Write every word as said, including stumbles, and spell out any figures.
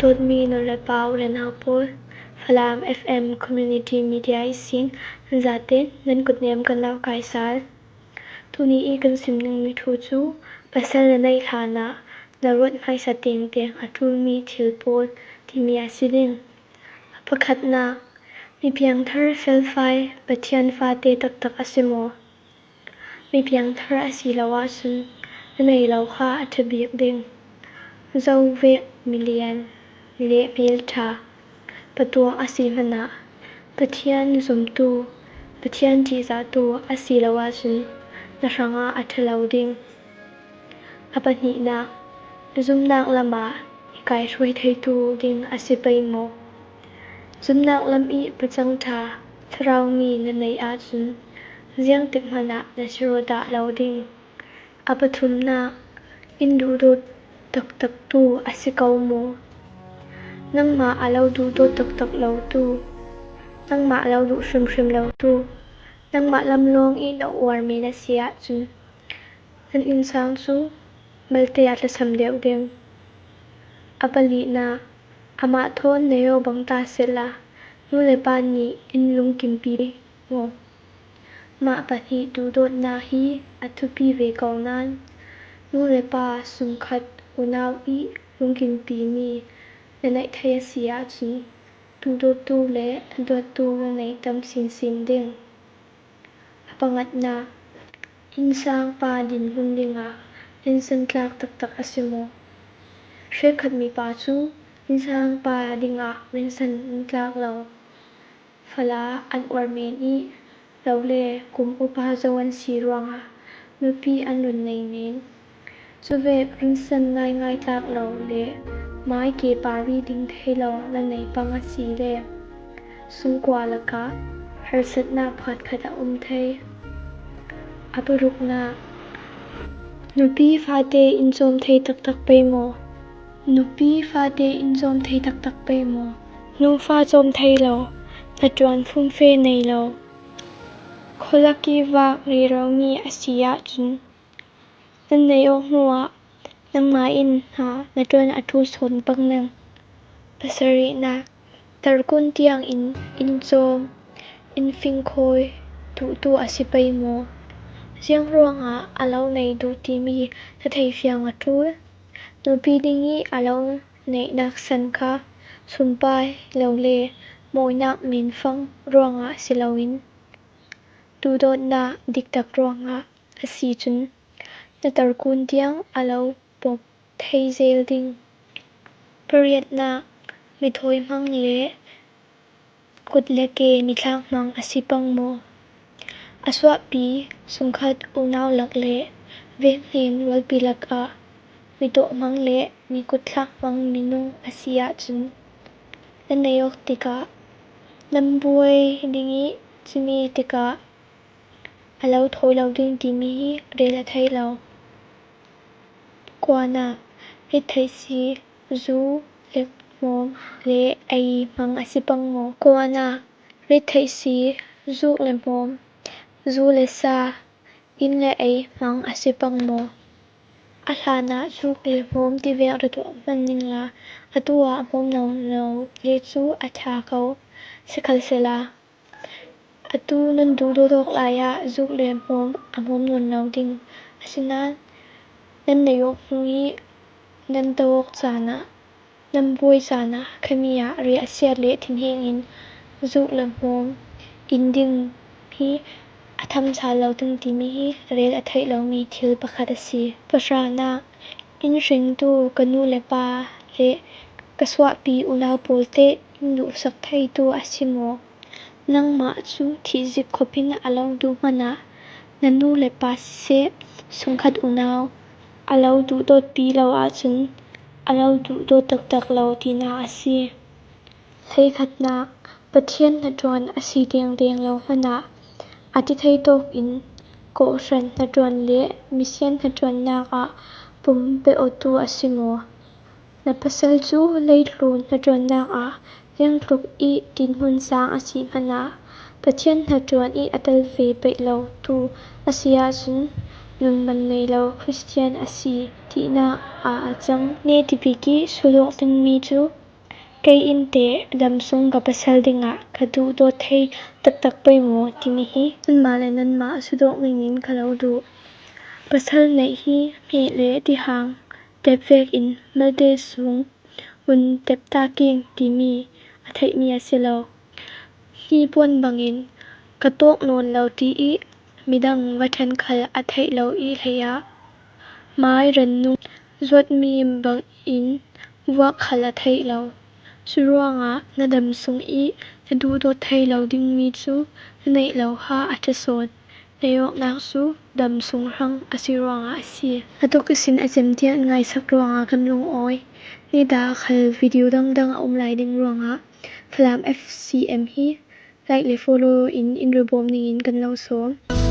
Dawtmi nu le pa, u le nau pawl, Falam F M Community Media ihsin nan zate nan kutnem kan lo kai sal. Tuni i kan sim dingmi thu cu, pasal na neih hlanah na ruat hmaisa tengteng a ṭulmi thil pawl timi a si ding. A pakhatnak, mi piangthar felfai Pathian fate taktak a si maw? Mi piangthar a si lo ahcun na nei lo kha a ṭha bik ding. Zovek milian le hmelṭha patuak a si hmanah Pathian zumtu, Pathian ṭihzahtu a si lo ahcun na hrangah a ṭha lo ding. A pahnihnak, zumnak lamah i kaihruai theitu ding a si pei maw? Zumnak lam i pacang ṭha thlarau mi na neih ahcun ziangtik hmanh ah na si rawh dah lo ding. A pathumnak, in duhdawt taktaktu a si ko maw? Nangmah a lo duhdawt taktak lotu, nangmah a lo duh hrimhrim lotu, nangmah lam lawng i na uar men a si ahcun nan innsang cu malte a tlasam deuh ding. A palinak, amah thawn na aw bang ta sehla, nu le pa nih in lungkimpi maw? Mah pahnih duhdawtnak hi a thupi ve ko nain, nu le pa sungkhat unau i lungkimpimi na neih thei a si ahcun, duhdawttu le duattu na nei tam sinsin ding. A pangatnak, innsang pa dinhmun dingah rinsan tlak taktak a si maw? Hrekkhat mipa cu innsang pa dingah rinsan an tlak lo. Fala an uar men i, lo le kum upa zo an si ruangah nupi an run nei men. Cuvek rinsan ngaingai tlak lo le mai ke pari ding thei lo na nei pang a si le sungkua lakah harsatnak pakhatkhat a um thei. A paruknak, nupi fate in cawm thei taktak pei maw? Nupi fate in cawm thei taktak pei maw? Nufa cawm thei lo, hnaṭuan fumfe nei lo, khualak i vak reromi a si ahcun, nan nei awk hnuah nangmah in hna hnaṭuan a ṭul sawn pang ning. Pasarihnak, tarkun tiangin in cawm, in fingkhawi duhtu a si pei maw? Ziang ruangah a lo nei duh timi na theifiang a ṭul. Nupi ding i a lo neihnak san kha sumpai lo le mawinak menfang ruangah si loin, duhdawtnak diktak ruangah a si cun, na tarkun tiang a lo pop thei zel ding. Pariatnak, mithawi hmang le kut le ke mithlak hmang a si pang maw? A suahpi sungkhat unau lak le venghem rualpi lakah mituah hmang le mikut thlak hmang minung a si ahcun, na nei awk tikah nan buai ding i cumi tikah a lo thawi lo ding timi hi rel a theih lo. Kuanak, rittheih si zu le hmawm le ei hmang a si pang maw? Kuanak, rittheih si zuk le hmawm, zu le sa, inn le ei hmang a si pang maw? A hlanah zuk le hmawm tivek ra tuah hmanh ningla, atu ah a hmawm nawn lo le cu a ṭha ko. Sikhalsehla, atu nan duhdawt awk lai ah zuk le hmawm a hmawm nawn lo ding. Asinain nan nei awk hnu i nan to awk caan ah, nan buai caan ah khami ah riahsiat le thinheng in zuk le hmawm in ding hi a thamsa lo ding timi hi rel a theih lomi thil pakhat a si. Pahranak, in hringtu ka nu le pa le ka suahpi unau pawlte in duhsak theitu a si maw? Nangmah cu thihzik khawpin a lo duh hmanh ah na nu le pa siseh, sungkhat unau a lo duhdawtpi lo ahcun a lo duhdawt taktak lo tinak a si. Hleikhatnak, Pathian hnaṭuan a si dengdeng lo hmanh ah a ti thei tawk in kawhhran hnaṭuan le misian hnaṭuannak ah pum pe awtu a si maw? Na pasal cu leitlun hnaṭuannak ah ziangtluk i dinhmun sang a si hmanh ah Pathian hnaṭuan i a tel ve peih lotu a si ahcun nun man nei lo Khristian a si tinak ah a cang. Netibik i sulawk dingmi cu Kei in teh dam sung ka pasal dingah ka duhdawt thei taktak pei maw timi hi nanmah le nanmah sudawk ningin ka lo duh. Pasal neih hi hmeh le tihang tep vekin malte sung un tep ta keng timi a theihmi a si lo. Hnipuan bangin ka tawk nawn lo ti ih midang va ṭhen khal a theih lo ih hleiah mai rannung zuatmi bangin vuak khal a theih lo. Curuangah na dam sung ih na duhdawt thei lo dingmi cu na neih lo ha a ṭha sawn. Nei awknak cu dam sung hrang a si ruangah a si. A tuk ihsin a cem tiang in ngaisak ruangah kan lungawi. Nidang khal video dangdang a um lai ding ruangah Falam F C M hi like le follow in in rebawm ningin kan lo sawm.